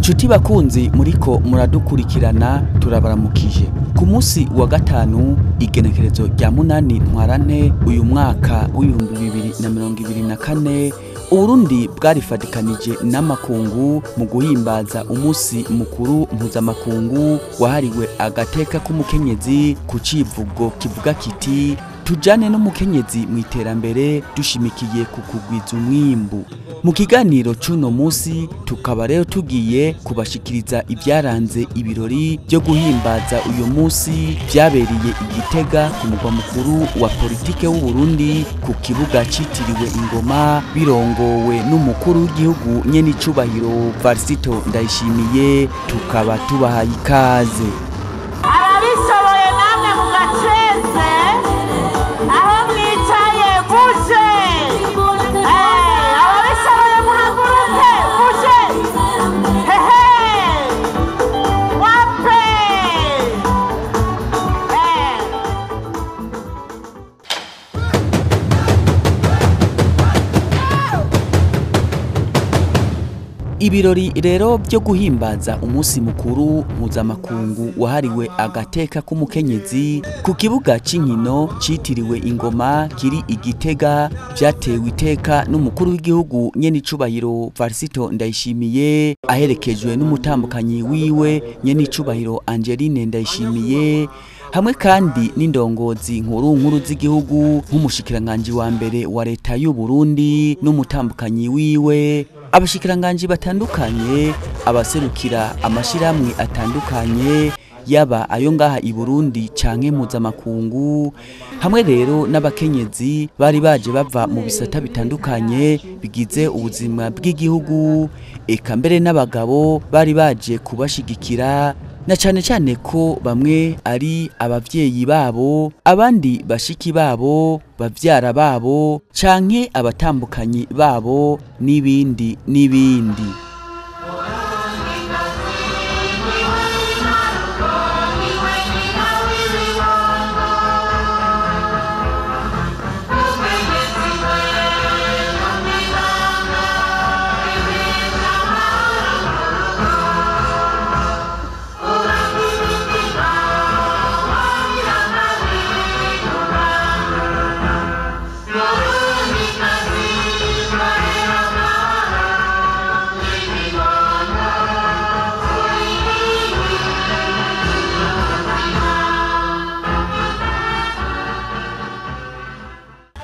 Nshuti bakunzi muriko muradukurikirana turabaramukije. Ku munsi wa gatanu igenekerezo rya 8 Ntwarante uyu mwaka w'2024 Uburundi bwarifatikanije n'amakungu mu guhimbaza umunsi mukuru mpuzamakungu wahariwe agateka k'umukenyezi ku civugo kivuga kiti tujane n'umukenyezi mu iterambere dushimikiye ku kugwiza umwimbu. Mu kiganiro c'uno munsi tukaba rero tugiye kubashikiriza ibyaranze ibirori byo guhimbaza uyu munsi byabereye i Gitega ku mugwa mukuru wa politike w'u Burundi ku kibuga citiriwe Ingoma birongowe n'umukuru w'igihugu nyenicubahiro Varisito Ndayishimiye. Tukaba tubahaye ikaze. Ababishoboye namwe mugaceze aho mwicaye buje. Ababishoboye muhaguruke buje. Hehe wape. Ibirori rero byo guhimbaza umunsi mukuru mpuzamakungu wahariwe agateka k'umukenyezi ku kibuga c'inkino citiriwe Ingoma kiri i Gitega vyatewe iteka n'umukuru w'igihugu nyenicubahiro Varisito Ndayishimiye aherekejwe n'umutambukanyi wiwe nyenicubahiro Angeline Ndayishimiye hamwe kandi n'indongozi nkuru nkuru z'igihugu nk'umushikiranganji wa mbere wa leta y'u Burundi n'umutambukanyi wiwe, abashikiranganji batandukanye, abaserukira amashiramwe atandukanye yaba ayo ngaha i Burundi canke mpuzamakungu, hamwe rero n'abakenyezi bari baje bava mu bisata bitandukanye bigize ubuzima bw'igihugu, eka mbere n'abagabo bari baje kubashigikira, na cane cane ko bamwe ari abavyeyi babo, abandi bashiki babo, bavyara babo canke abatambukanyi babo n'ibindi n'ibindi.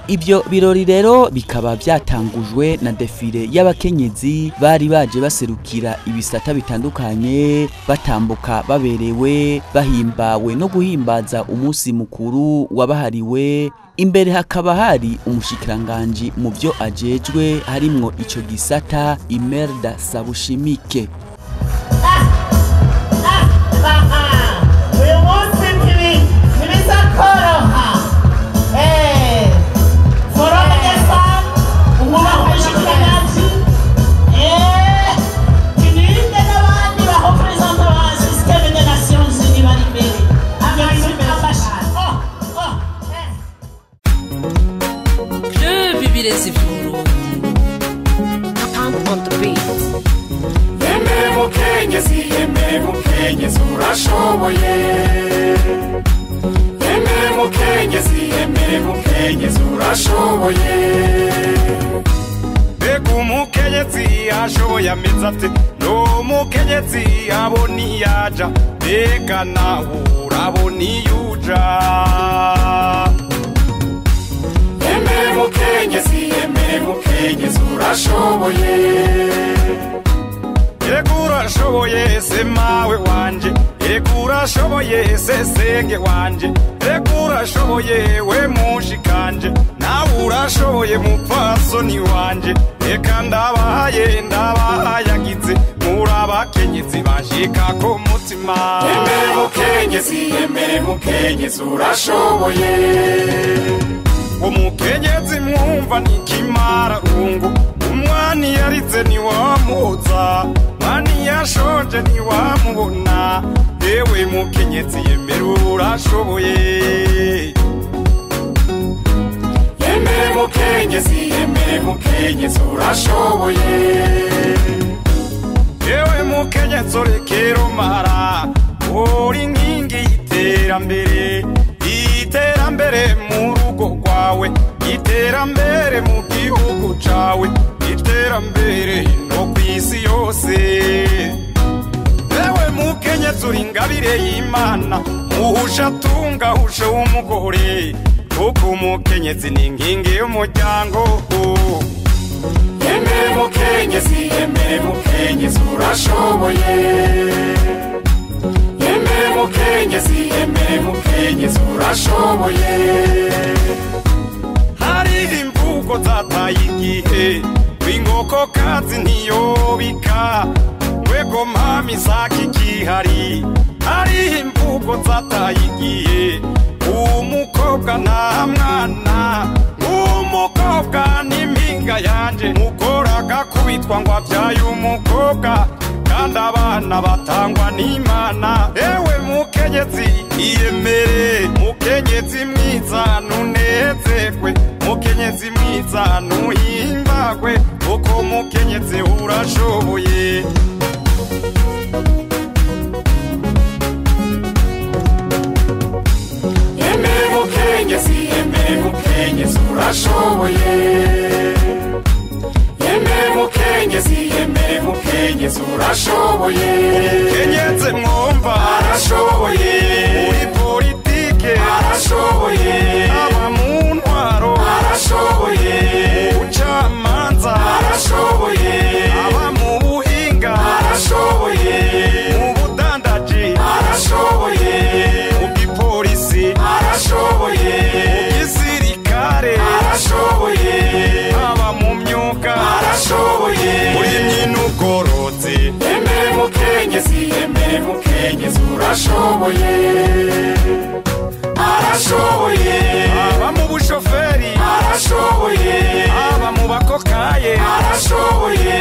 Ibyo birori rero bikaba byatangujwe na defile y'abakenyezi bari baje baserukira ibisata bitandukanye, batambuka baberewe, bahimbawe no guhimbaza umunsi mukuru wabahariwe. Imbere hakaba hari umushikiranganji mu byo ajejwe harimwo ico gisata Imelda Sabushimike. Uyu munsi ntibizakoroha. Forum des femmes, umwubaka umushikiranganji, Kininde n'abandi ba représentants ba système des Nations Unies bari imbere. Club Ibirezi vy'Uburundi. Yemere mukenyezi, yemere mukenyezi urashoboye. Yemere mukenyezi, yemere mukenyezi urashoboye. Mbega umukenyezi ashoboye ameze ate? N'umukenyezi abona iyo aja, mbega nawe urabona iyo uja. Yemere mukenyezi, yemere mukenyezi urashoboye. Ego urashoboye se mawe wanje, ego urashoboye se senge wanje, ego urashoboye we mushikanje, nawe urashoboye mupfasoni wanje. Eka ndabahaye ndabahayagize, muri abakenyezi banshika ku mutima. Yemere mukenyezi, yemere mukenyezi urashoboye. Umukenyezi mwumva nikimara rungu, umwana yarize ntiwamuhoza, mwana yashonje ntiwamubona. Ewe mukenyezi yemere urashoboye. Yemere mukenyezi, yemere mukenyezi urashoboye. Ewe mukenyezi urekera umara, uri inkingi y'iterambere, iterambere mu rugo rwawe, iterambere mu gihugu cawe, iterambere no kw'isi yose. Ewe mukenyezi uri ingabire y'Imana, muhusha tunga hushe w'umugore, kuko umukenyezi ni inkingi y'umuryango. Emere mukenyezi, emere mukenyezi urashoboye. Emere mukenyezi, emere mukenyezi urashoboye. Hari imvugo zataye igihe, inkokokazi ntiyobika, wego mama isaki ikihari. Hari imvugo zataye igihe, umukobwa nta mwana, umukobwa n'impinga yanje, mukora agakubitwa ngo abyaye umukobwa, kandi abana batangwa n'Imana. Ewe mukenyezi iyemere, mukenyezi mwiza ntunezerwe, mukenyezi mwiza ntuhimbagwe, kuko mukenyezi urashoboye. Emere mukenyezi, emere mukenyezi urashoboye. Emere mukenyezi, emere mukenyezi urashoboye. Umukenyezi mwumva arashoboye, muri politike arashoboye, aba mu ntwaro arashoboye, mu bucamanza arashoboye, aba mu buhinga arashoboye, mu budandaji arashoboye, mu gipolisi arashoboye, mu gisirikare arashoboye, aba mu myuga arashoboye, muri myinugorozi. Emere mukenyezi, emere mukenyezi urashoboye, arashoboye, aba mu bushoferi arashoboye, aba mu bakokaye arashoboye,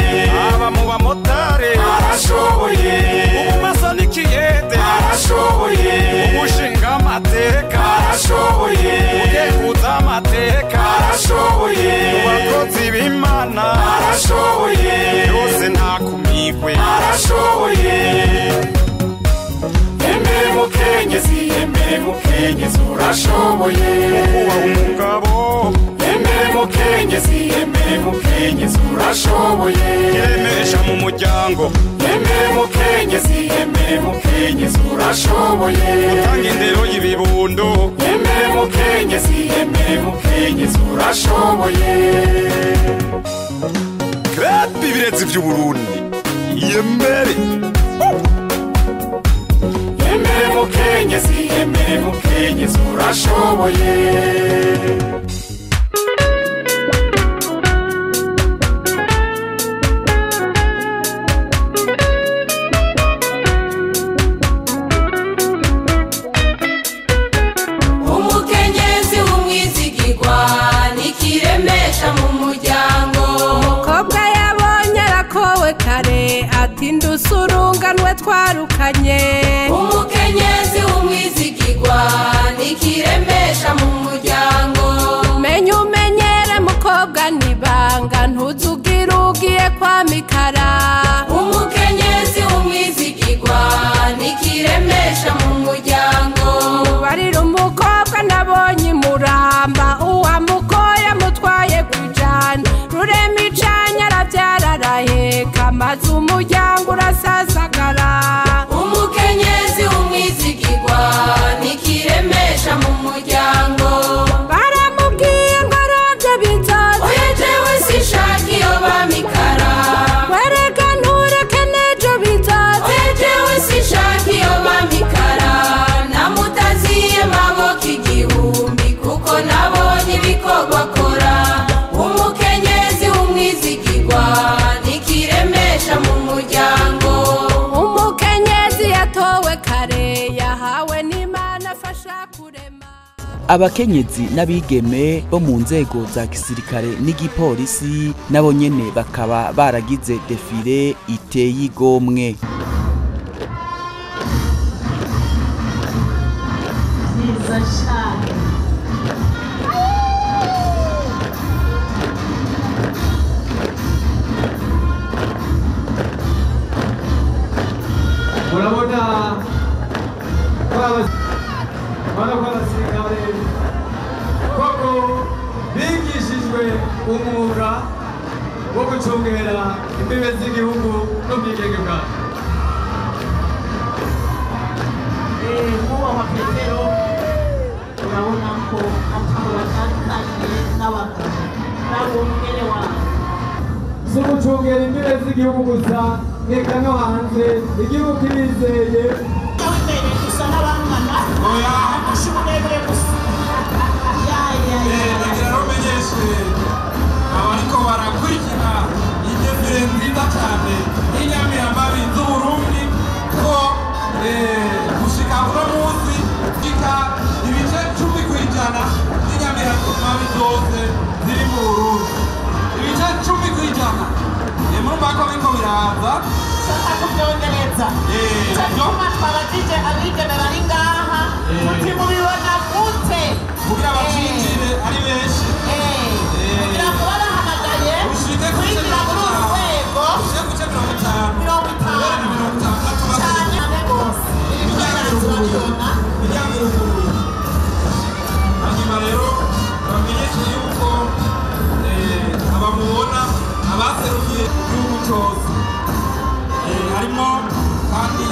aba mu bamotare arashoboye, ubumaso n'ikiyede arashoboye, ubushinga amateka arashoboye, ugenguza amateka arashoboye, mu bakozi b'Imana arashoboye, yose nta kumigwe arashoboye. Emere mukenyezi, emere mukenyezi urashoboye, kuba umugabo. Emere mukenyezi, emere mukenyezi urashoboye, kiremesha mu muryango. Emere mukenyezi, emere mukenyezi urashoboye, gutanga indero y'ibibundo. Emere mukenyezi, emere mukenyezi urashoboye. Krepi ibirezi vy'Uburundi, yemere. Emere mukenyezi, emere mukenyezi urashoboye. Umukenyezi w'umwizigirwa nikiremesha mu muryango. Umukobwa yabonye arakowe kare, ati ndusurunganwe twarukanye. Umukenyezi w'umwizigirwa nikiremesha mu muryango. Menya umenyere mukobwa nibanga, ntuzugire ugiye kwa Mikara. Umukenyezi w'umwizigirwa nikiremesha mu muryango. Barira umukobwa nabonye imuramba, uwamukoye mutwaye kwijana, rurema icanya arabyara araheka, maze umuryango urasasagara. Umukenyezi w'umwizigirwa nikiremesha mu muryango. Baramubwiye ngo arabye bizoze, oya jewe sinshaka iyo ba Mikara. Wereka ntureke n'ejo bizoze, oya jewe sinshaka iyo ba Mikara. Namutaziye maboko igihumbi, kuko nabonye ibikorwa akora. Umukenyezi w'umwizigirwa nikiremesha mu muryango. Umukenyezi yatowe kare, yahawe n'Imana afasha kurema. Abakenyezi n'abigeme bo mu nzego za gisirikare n'igipolisi nabo nyene bakaba baragize defile iteye igomwe. Nziza cyane. Ubona ko abasirikare koko bigishijwe umwuga wo gucungera imbibe z'igihugu n'ubwigenge bwacu. Nk'uwo Petero, urabona ko atabo batandukanye n'abagabo nabo mwene wabo. Si ugucungera imbibe z'igihugu gusa, reka no hanze igihugu kibizeye. Imbere dusa n'abangana, arusha uburebure gusa. Ndagira rero menyeshe abariko barakurikira idefire nziza cyane y'inyamiramabi z'Uburundi ko gushika uno munsi gushika ibice 10% by'inyamiramabi zose ziri mu Burundi, ibice 10%. Murumva ko biriko biraza. Shaka kubyongereza, icyo gituma twabajije abigeme bari ngaha muti mubibona gute kugira bacinjire ari benshi, kugira ngo babahamagaye kwinjira muri uru rwego. Ushike ku bice 50, 50 cyane rwose. Imiryango iruguruye. Hanyuma rero bamenyeshe yuko abamubona abaserukiye igihugu cyose, harimo kandi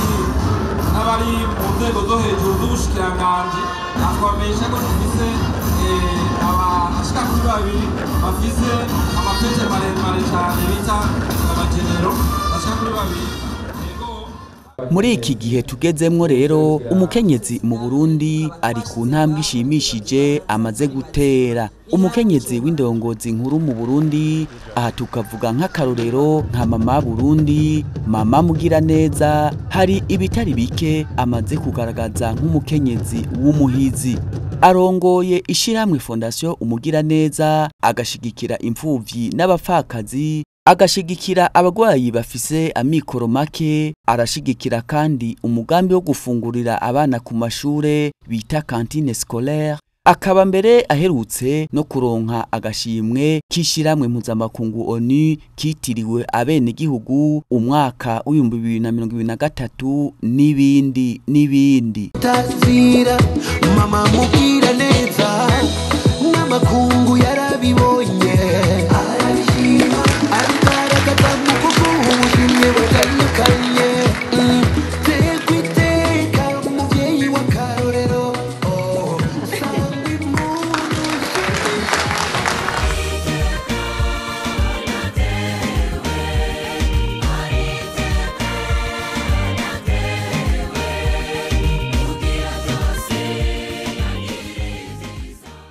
n'abari mu nzego zo hejuru z'ubushikiranganji. Twamenyesha ko dufise abashika kuri babiri bafise amapete maremare cyane bita abagenero, bashika kuri babiri. Muri iki gihe tugezemwo rero, umukenyezi mu Burundi ari ku ntambwe ishimishije amaze gutera. Umukenyezi w'indongozi nkuru mu Burundi, aha tukavuga nk'akarorero nka Mama Burundi, Mama Mugiraneza, hari ibitari bike amaze kugaragaza nk'umukenyezi w'umuhizi. Arongoye ishiramwe Fondation Umugiraneza, agashigikira imfuvyi n'abapfakazi, agashigikira abagwayi bafise amikoro make, arashigikira kandi umugambi wo gufungurira abana ku mashure bita cantine scolaire, akaba mbere aherutse no kuronka agashimwe k'ishiramwe mpuzamakungu ONU kitiriwe abenegihugu umwaka w'2023 n'ibindi n'ibindi. Tazira Mama Mugiraneza n'amakungu yarabibonye, arabishima, abigaragaza mu kuguha ubushimwe butandukanye. Tekwa iteka umuvyeyi w'akarorero, oh, sangwa impundu.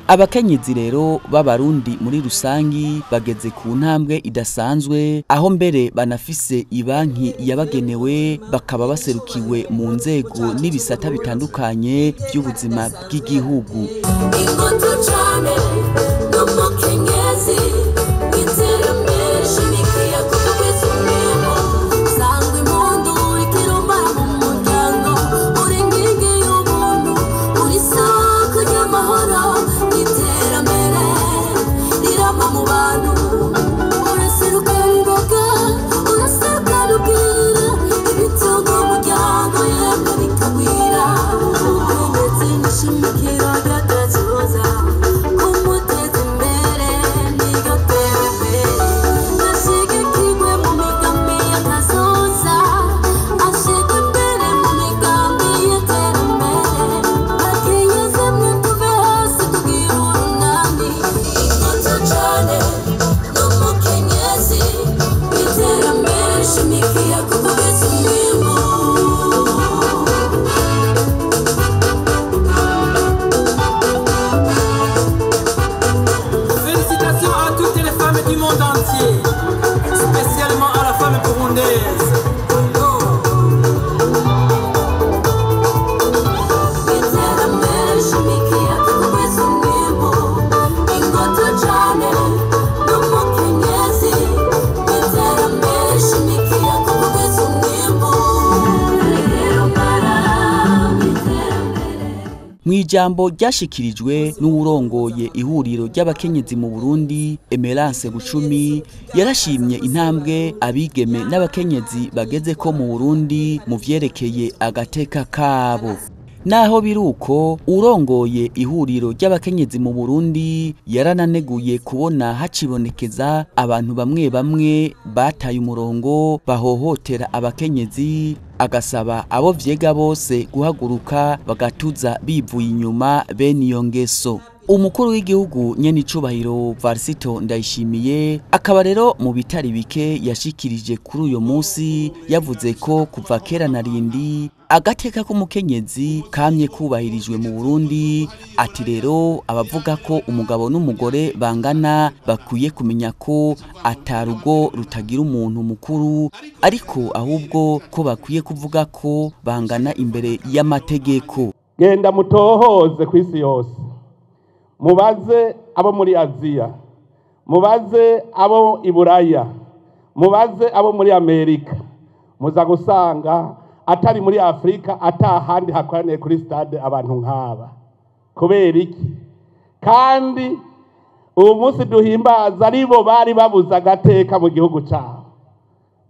Abakenyezi rero b'Abarundi muri rusangi bageze ku ntambwe idasanzwe, aho mbere banafise ibanki yabagenewe, bakaba baserukiwe mu nzego n'ibisata bitandukanye by'ubuzima bw'igihugu. Ingoto cane n'umukenyezi iterambere shimikiye kugwiza umwimbu, sangwa impundu ikirumara mu muryango, uri inkingi y'ubuntu, uri isoko ry'amahoro n'iterambere rirama mu bantu. Uraserukana imboga, uraserukana ubwira, ibitunga umuryango yemwe bikagwira. Umukenyezi n'ishimikiro ry'akazoza, kumuteza imbere niryo terambere, ashigikirwe mu migambi y'akazoza, ashigwe imbere mu migambi y'iterambere. Bakenyezi mwe tuve hasi tugire urunani. Ingoto cane n'umukenyezi iterambere rishimikiye ku kugwiza umwimbu. Félicitations à toutes les femmes du monde entier, spécialement à la femme burundaise. Oh. Iterambere rishimikiye ku kugwiza umwimbu, ingoto cane n'umukenyezi iterambere rishimikiye ku kugwiza umwimbu. Mu ijambo ryashikirijwe n'uwurongoye ihuriro ry'abakenyezi mu Burundi, Emerance Bucumi, yarashimye intambwe abigeme n'abakenyezi bageze ko mu Burundi mu vyerekeye agateka kabo. Naho biruko, urongoye ihuriro ry'abakenyezi mu Burundi yarananeguye kubona hacibonekeza abantu bamwe bamwe bataye umurongo bahohotera abakenyezi, agasaba abo vyega bose guhaguruka bagatuza bivuye inyuma bene iyo ngeso. Umukuru w'igihugu nyene icubahiro Varisito Ndayishimiye akaba rero mu bitari bike yashikirije kuri uyo munsi, yavuze ko kuva kera na rindi agateka k'umukenyezi kamye kubahirijwe mu Burundi. Ati rero abavuga ko umugabo n'umugore bangana bakwiye kumenya ko atarugo rutagira umuntu mukuru, ariko ahubwo ko bakwiye kuvuga ko bangana imbere y'amategeko. Genda mutohoze kw'isi yose, mubaze abo muri Aziya, mubaze abo i Buraya, mubaze abo muri Amerika, muza gusanga atari muri Afrika atahandi hakoraniye kuri stade abantu nk'aba. Kubera iki? Kandi uwo munsi duhimbaza aribo bari babuze agateka mu gihugu cyabo.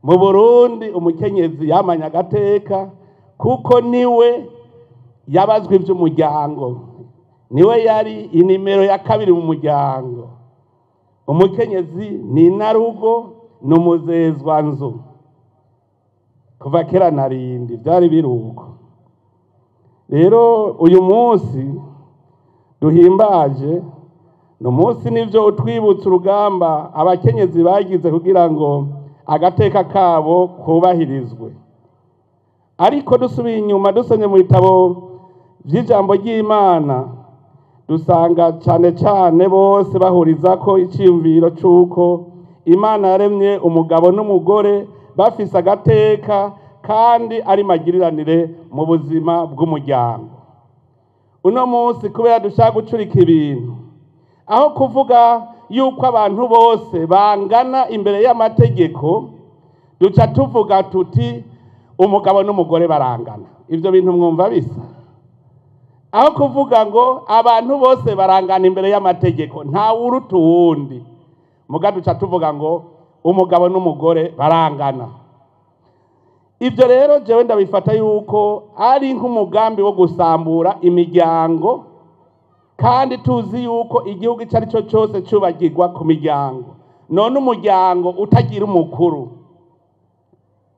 Mu Burundi umukenyezi yamanye agateka kuko niwe yabazwe iby'umuryango, niwe yari inimero ya kabiri mu muryango. Umukenyezi ni inarugo, ni umuzezwanzu. Kuva kera na rindi byari biruko. Rero uyu munsi duhimbaje ni umunsi nivyo utwibutsa urugamba abakenyezi bagize kugira ngo agateka kabo kubahirizwe. Ariko dusubiye inyuma dusomye mu bitabo vy'ijambo ry'Imana, dusanga cane cane bose bahuriza ko iciyumviro c'uko Imana yaremye umugabo n'umugore bafise agateka kandi ari magiriranire mu buzima bw'umuryango. Uno munsi kubera dushaka gucurika ibintu, aho kuvuga yuko abantu bose bangana imbere y'amategeko, duca tuvuga tuti umugabo n'umugore barangana. Ivyo bintu mwumva bisa? Aho kuvuga ngo abantu bose barangana imbere y'amategeko, nta wuruta uwundi, muga duca tuvuga ngo umugabo n'umugore barangana. Ibyo rero jewe ndabifata yuko ari nk'umugambi wo gusambura imiryango, kandi tuzi yuko igihugu icyo ari cyo cyose cubagirwa ku miryango. None umuryango utagira umukuru,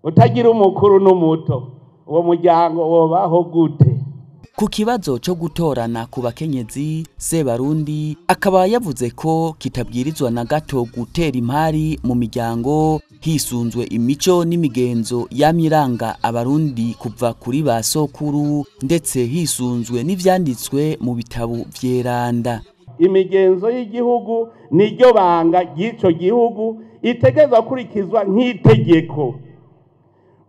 utagira umukuru n'umuto, uwo muryango wobaho gute? Ku kibazo cyo gutorana ku bakenyezi, Sebarundi akaba yavuze ko kitabwirizwa na gato gutera impari mu miryango hisunzwe imico n'imigenzo yamiranga abarundi kuva kuri ba sokuru, ndetse hisunzwe n'ivyanditswe mu bitabo vyeranda. Imigenzo y'igihugu niryo banga ry'ico gihugu itegezwa kurikizwa nk'itegeko.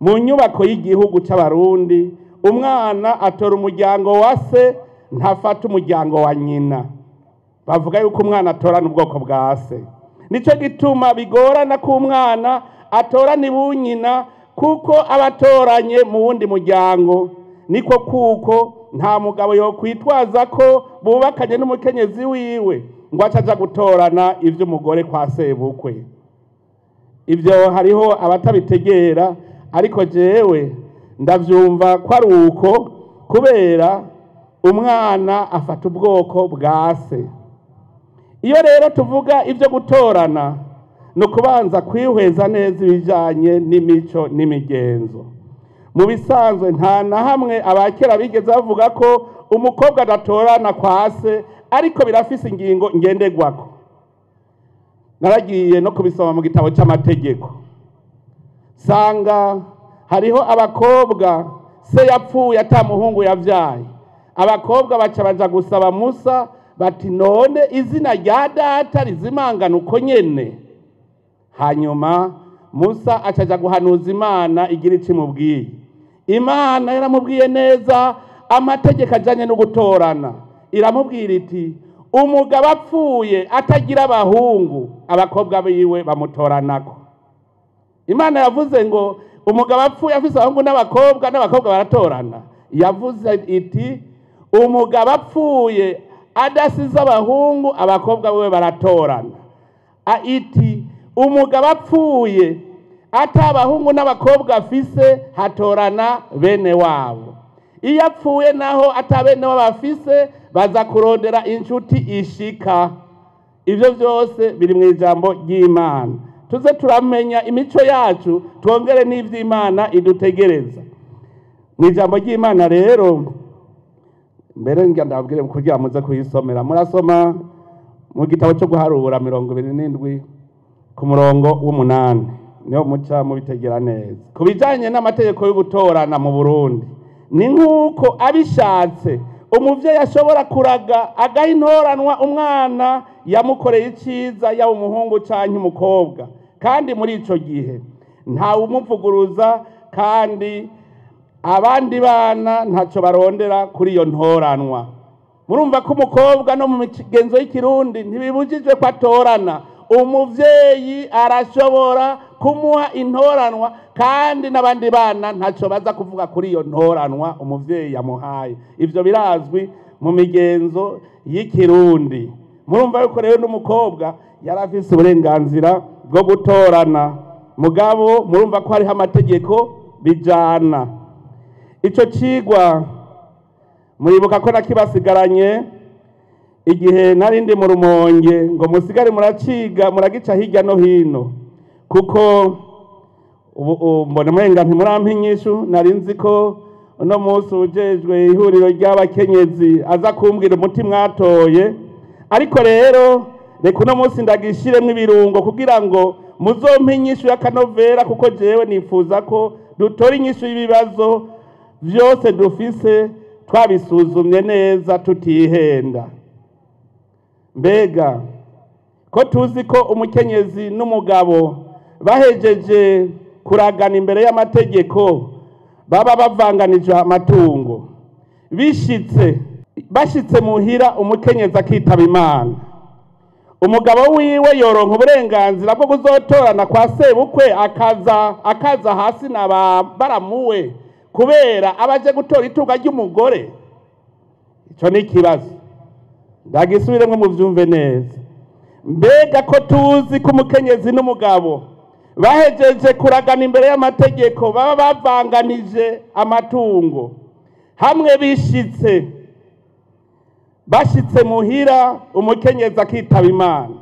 Mu nyubako y'igihugu c'abarundi, umwana atora umuryango wa se, ntafata umuryango wa nyina. Bavuga yuko umwana atorana ubwoko bwa se. Nico gituma bigorana ko umwana atorana ibunyina, kuko abatoranye mu wundi muryango. Niko kuko nta mugabo yo kwitwaza ko bubakanye n'umukenyezi wiwe ngo acaja gutorana ivy'umugore kwa sebukwe. Ivyo hariho abatabitegera, ariko jewe ndavyumva ko ari uko, kubera umwana afata ubwoko bwa se. Iyo rero tuvuga ibyo gutorana, ni ukubanza kwihweza neza ibijanye n'imico n'imigenzo. Mu bisanzwe nta na hamwe abakera bigeze bavuga ko umukobwa adatorana kwa se, ariko birafise ingingo ngenderwako. Naragiye no kubisoma mu gitabo c'amategeko, sanga hariho abakobwa se yapfuye ata muhungu yavyaye. Abakobwa baca baja gusaba Musa bati none izina rya data rizimangana uko nyene. Hanyuma Musa acaja guhanuza Imana igira ico imubwiye. Imana yaramubwiye neza amategeko ajanye no gutorana. Iramubwira iti umugabo apfuye atagira abahungu, abakobwa biwe bamutoranako. Imana yavuze ngo umugabo apfuye afise abahungu n'abakobwa, n'abakobwa baratorana. Yavuze iti umugabo apfuye adasize abahungu, abakobwa biwe baratorana. Iti umugabo apfuye ata abahungu n'abakobwa afise, hatorana bene wabo. Iyo apfuye naho atabene bafise, baza kurondera inshuti ishika. Ibyo byose biri mu ijambo ry'Imana. Tuze turamenya imico yacu, twongere n'ivy'Imana idutegereza mu ijambo ry'Imana. Rero mbere ngira ndababwire kugira muze kuyisomera, murasoma mu gitabo cyo guharura 27 ku murongo w'8, niho muca mubitegera neza. Ku bijanye n'amategeko yo gutorana mu Burundi, ni nk'uko abishatse umuvyeyi ashobora kuraga agaha intoranwa umwana yamukoreye iciza, yaba umuhungu canke umukobwa, kandi muri ico gihe ntawe umuvuguruza, kandi abandi bana ntaco barondera kuri iyo ntoranwa. Murumva ko umukobwa no mu migenzo y'ikirundi ntibibujijwe ko atorana. Umuvyeyi arashobora kumuha intoranwa, kandi n'abandi bana ntaco baza kuvuga kuri iyo ntoranwa umuvyeyi yamuhaye. Ivyo birazwi mu migenzo y'ikirundi. Murumva yuko rero n'umukobwa yari afise uburenganzira bwo gutorana, mugabo murumva ko hariho amategeko bijana. Ico cigwa muribuka ko nakibasigaranye igihe narindi mu Rumonge, ngo musigare muraciga muragica hirya no hino, kuko ubu mbona umenga ntimurampa inyishu. Nari nzi ko uno munsi ujejwe ihuriro ry'abakenyezi aza kumbwira umuti mwatoye, ariko rero reka uno munsi ndagishiremwo ibirungo kugira ngo muzompe inyishu y'akanovera, kuko jewe nifuza ko dutora inyishu y'ibibazo vyose dufise twabisuzumye neza tutihenda. Mbega ko tuzi ko umukenyezi n'umugabo bahejeje kuragana imbere y'amategeko baba bavanganije amatungo, bishitse bashitse muhira umukenyezi akitaba Imana, umugabo wiwe yoronka uburenganzira bwo kuzotorana kwa sebukwe akaza hasi na baramuwe kubera abaje gutora itunga ry'umugore? Ico ni ikibazo, ndagisubiremwo muvyumve neza. Mbega ko tuzi ko umukenyezi n'umugabo bahejeje kuragana imbere y'amategeko baba bavanganije amatungo, hamwe bishitse bashitse muhira umukenyezi akitaba Imana,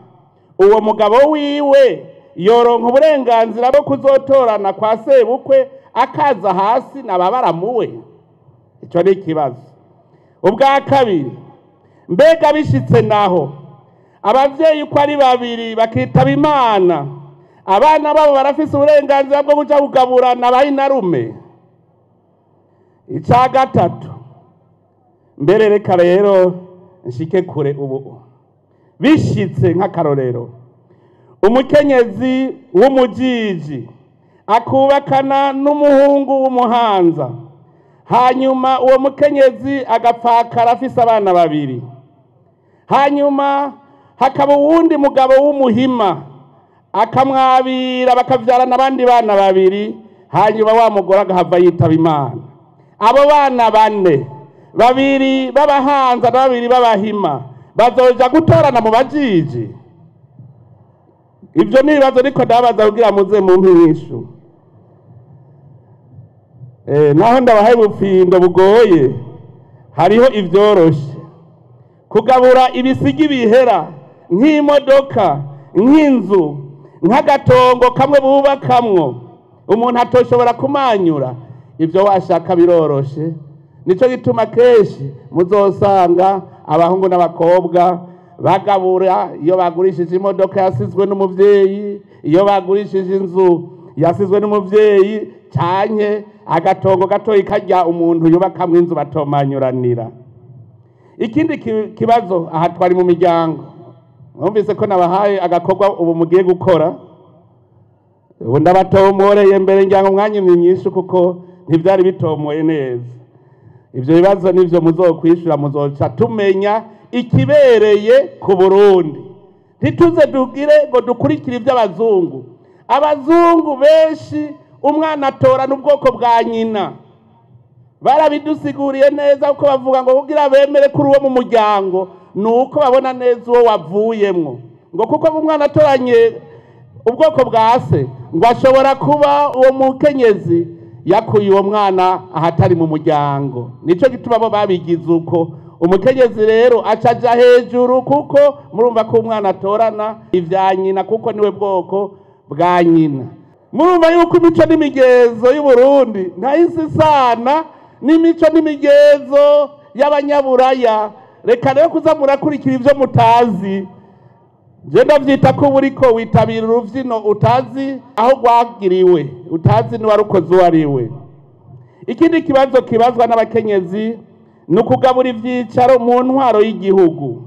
uwo mugabo wiwe yoronka uburenganzira bwo kuzotorana kwa sebukwe akaza hasi na babaramuwe? Ico ni ikibazo. Ubwa kabiri, mbega bishitse naho abavyeyi uko ari babiri bakitaba Imana, abana babo barafise uburenganzira bwo kuja kugaburana bayinarume? Ica gatatu, mbere reka rero nshike kure ubu, bishitse nk'akarorero umukenyezi w'umujiji akubakana n'umuhungu w'umuhanza, hanyuma uwo mukenyezi agapfakara afise abana babiri, hanyuma hakaba uwundi mugabo w'umuhima akamwabira bakavyarana abandi bana babiri, hanyuma wa mugore agahava yitaba Imana. Abo bana bane, babiri b'abahanza na babiri b'abahima, bazoja gutorana mu bajiji? Ivyo ni ibibazo niko ndabaza kugira muze mumpe inyishu. Naho ndabahaye ubufindo bugoye, hariho ivyoroshe. Kugabura ibisigi bihera nk'imodoka, nk'inzu, nk'agatongo kamwe bubakamwo umuntu atoshobora kumanyura, ivyo washaka biroroshe. Nico gituma kenshi muzosanga abahungu n'abakobwa bagabura iyo bagurishije imodoka yasizwe n'umuvyeyi, iyo bagurishije inzu yasizwe n'umuvyeyi, canke agatongo gatoyi karya umuntu yubakamwo inzu batomanyuranira. Ikindi kibazo, aha twari mu miryango, mwumvise ko nabahaye agakorwa ubu mugiye gukora. Ubu ndabatomoreye mbere ngira ngo mwanyimye inyishu kuko ntivyari bitomoye neza. Ivyo bibazo nivyo muzokwishura, muzoca tumenya ikibereye ku Burundi. Ntituze dugire ngo dukurikire ivy'abazungu. Abazungu benshi umwana atorana ubwoko bwa nyina, barabidusiguriye neza kuko bavuga ngo kugira bemere kuri uwo mu muryango nuko babona neza uwo wavuyemwo, ngo kuko umwana atoranye ubwoko bwa se ngo ashobora kuba uwo mukenyezi Yakuye uwo mwana ahatari mu muryango. Nico gituma bo babigize uko. Umukenyezi rero acaja hejuru, kuko murumva ko umwana atorana ivya nyina, kuko niwe bwoko bwa nyina. Murumva yuko imico n'imigenzo y'Uburundi ntayisi sana n'imico n'imigenzo y'abanyaburaya. Reka rero kuza murakurikira ivyo mutazi. Je ndavyita ko buriko witabira uruvyino utazi aho rwagiriwe, utazi n'uwarukoze uwo ari we. Ikindi kibazo kibazwa n'abakenyezi ni ukugabura ivyicaro mu ntwaro y'igihugu.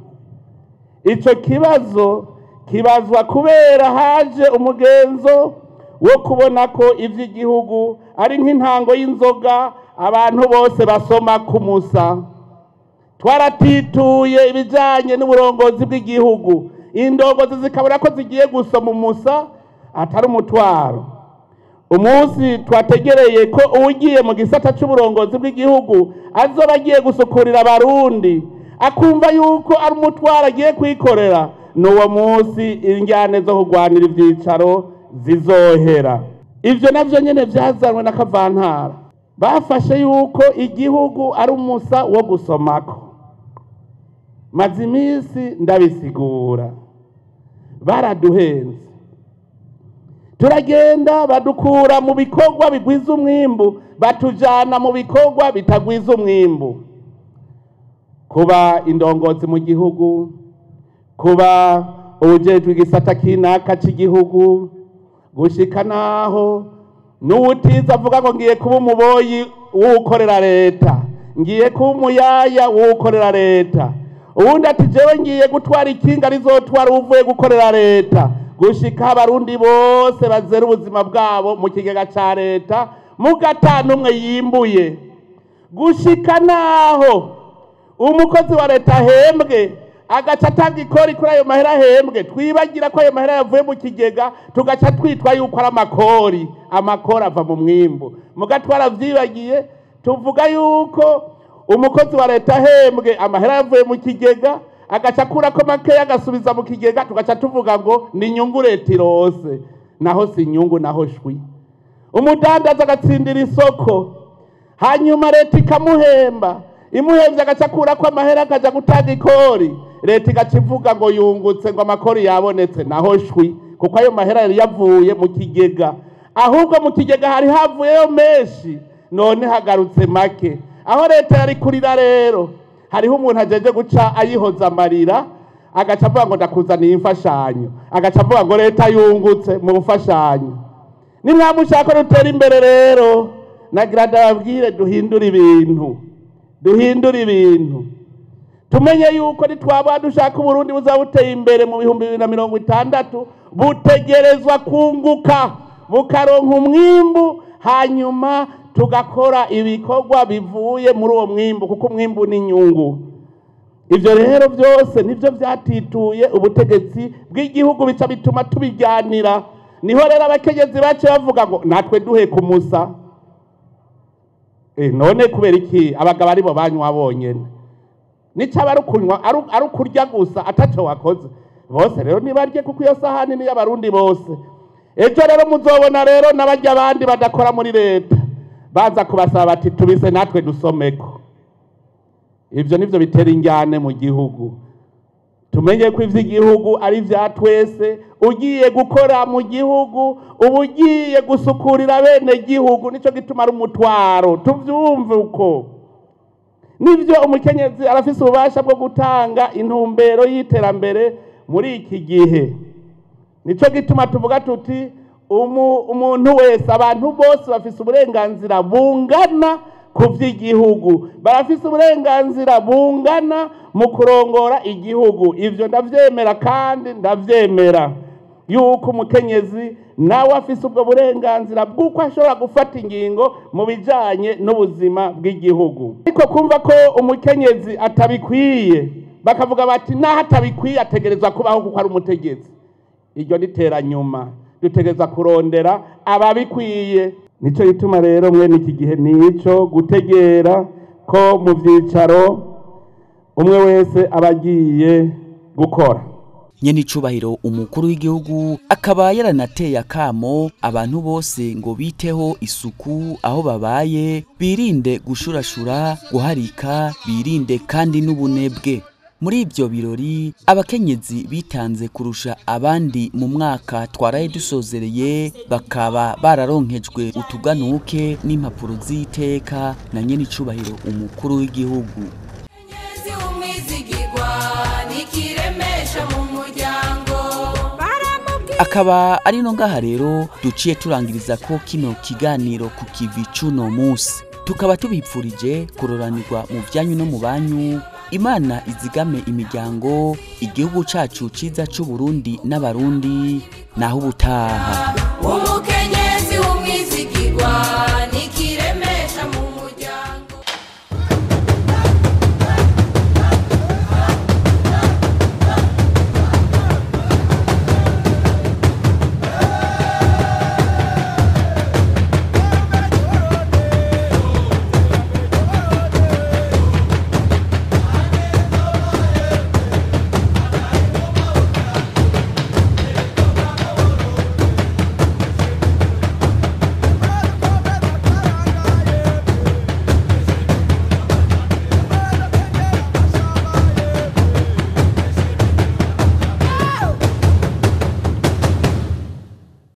Ico kibazo kibazwa kubera haje umugenzo wo kubona ko ivy'igihugu ari nk'intango y'inzoga abantu bose basoma kumusa. Twaratituye ibijanye n'uburongozi bw'igihugu, indongozi zikabona ko zigiye gusoma umusa atari umutwaro. Umunsi twategereye ko ugiye mu gisata c'uburongozi bw'igihugu azoba agiye gusukurira abarundi, akumva yuko ari umutwaro agiye kwikorera, n'uwo munsi injyane zo kurwanira ivyicaro zizohera. Ivyo navyo nyene vyazanwe na Kavantara. Bafashe yuko igihugu ari umusa wo gusomako. Maze iminsi ndabisigura, baraduhenze, turagenda badukura mu bikorwa bigwiza umwimbu, batujana mu bikorwa bitagwiza umwimbu. Kuba indongozi mu gihugu, kuba uwujejwe igisata kinaka c'igihugu, gushika naho n'uwutiza avuga ngo ngiye kuba umuboyi w'ukorera leta, ngiye kuba umuyaya w'ukorera leta, uwundi ati jewe ngiye gutwara ikinga rizotwara uvuye gukorera leta, gushika abarundi bose bazera ubuzima bwabo mu kigega ca leta, mugatanu umwe yimbuye. Gushika naho umukozi wa leta ahembwe agaca atanga ikori kuri ayo mahera ahembwe, twibagira ko ayo mahera yavuye mu kigega, tugaca twitwa yuko ari amakori. Amakori ava mu mwimbu. Muga twaravyibagiye, tuvuga yuko umukozi wa leta ahembwe amahera yavuye mu kigega, agaca akurako makeya agasubiza mu kigega, tugaca tuvuga ngo ni inyungu leta irose. Naho si inyungu, naho shwi. Umudandaza agatsindira isoko, hanyuma leta ikamuhemba, imuhemvye agaca akurako amahera akaja gutanga ikori, leta igaca ivuga ngo yungutse, ngo amakori yabonetse. Naho shwi, kuko ayo mahera yari yavuye mu kigega. Ahubwo mu kigega hari havuyeyo menshi, none hagarutse make. Aho leta yari kurira rero, hariho umuntu ajeje guca ayihoza amarira, agaca avuga ngo ndakuzaniye imfashanyo, agaca avuga ngo leta yungutse mu mfashanyo. Nimwamushaka rutera imbere rero, nagira ndababwire duhindure ibintu, duhindure ibintu. Tumenye yuko nitwaba dushaka Uburundi buzaba buteye imbere mu 2060, butegerezwa kunguka, bukaronka umwimbu, hanyuma tugakora ibikorwa bivuye muri uwo mwimbu, kuko umwimbu ni inyungu. Ivyo rero byose nivyo vyatituye ubutegetsi bw'igihugu, bica bituma tubijyanira. Niho rero abakenyezi bace bavuga ngo natwe duhe kumusa. None kubera iki abagabo aribo banywa bonyene? Nico ari kunywa ari kurya gusa ataco wakoze. Bose rero nibarye, kuko iyo sahani ni y'abarundi bose. Ejo rero muzobona rero n'abarya abandi badakora muri leta baza kubasaba bati tubise natwe dusomeko. Ivyo nivyo bitera injyane mu gihugu. Tumenye ko ivy'igihugu ari vya twese. Ugiye gukora mu gihugu uba ugiye gusukurira bene gihugu, nico gituma ari umutwaro. Tuvyumve uko. Nivyo umukenyezi arafise ububasha bwo gutanga intumbero y'iterambere muri iki gihe. Nico gituma tuvuga tuti umuntu wese, abantu bose bafise uburenganzira bungana ku vy'igihugu, barafise uburenganzira bungana mu kurongora igihugu. Ivyo ndavyemera, kandi ndavyemera yuko umukenyezi nawe afise ubwo burenganzira bw'uko ashobora gufata ingingo mu bijanye n'ubuzima bw'igihugu. Ariko kumva ko umukenyezi atabikwiye, bakavuga bati naho atabikwiye ategerezwa kubaho kuko ari umutegetsi, iryo ni teranyuma. Dutegerezwa kurondera ababikwiye. Nico gituma rero mwene iki gihe nico gutegera ko mu vyicaro umwe wese abagiye gukora. Nyenicubahiro umukuru w'igihugu akaba yaranateye akamo abantu bose ngo biteho isuku aho babaye, birinde gushurashura, guharika, birinde kandi n'ubunebwe. Muri ibyo birori abakenyezi bitanze kurusha abandi mu mwaka twaraye dusozereye bakaba bararonkejwe utuganuke n'impapuro z'iteka na nyenicubahiro umukuru w'igihugu. Umukenyezi w'umwizigirwa nikiremesha mu muryango. Akaba ari no ngaha rero duciye turangiriza ko kino kiganiro ku kivi c'uno musi, tukaba tubipfurije kuroranirwa mu vyanyu no mu banyu. Imana izigame imiryango, igihugu cacu ciza c'u Burundi n'abarundi. Naho ubutaha. Umukenyezi w'umwizigirwa.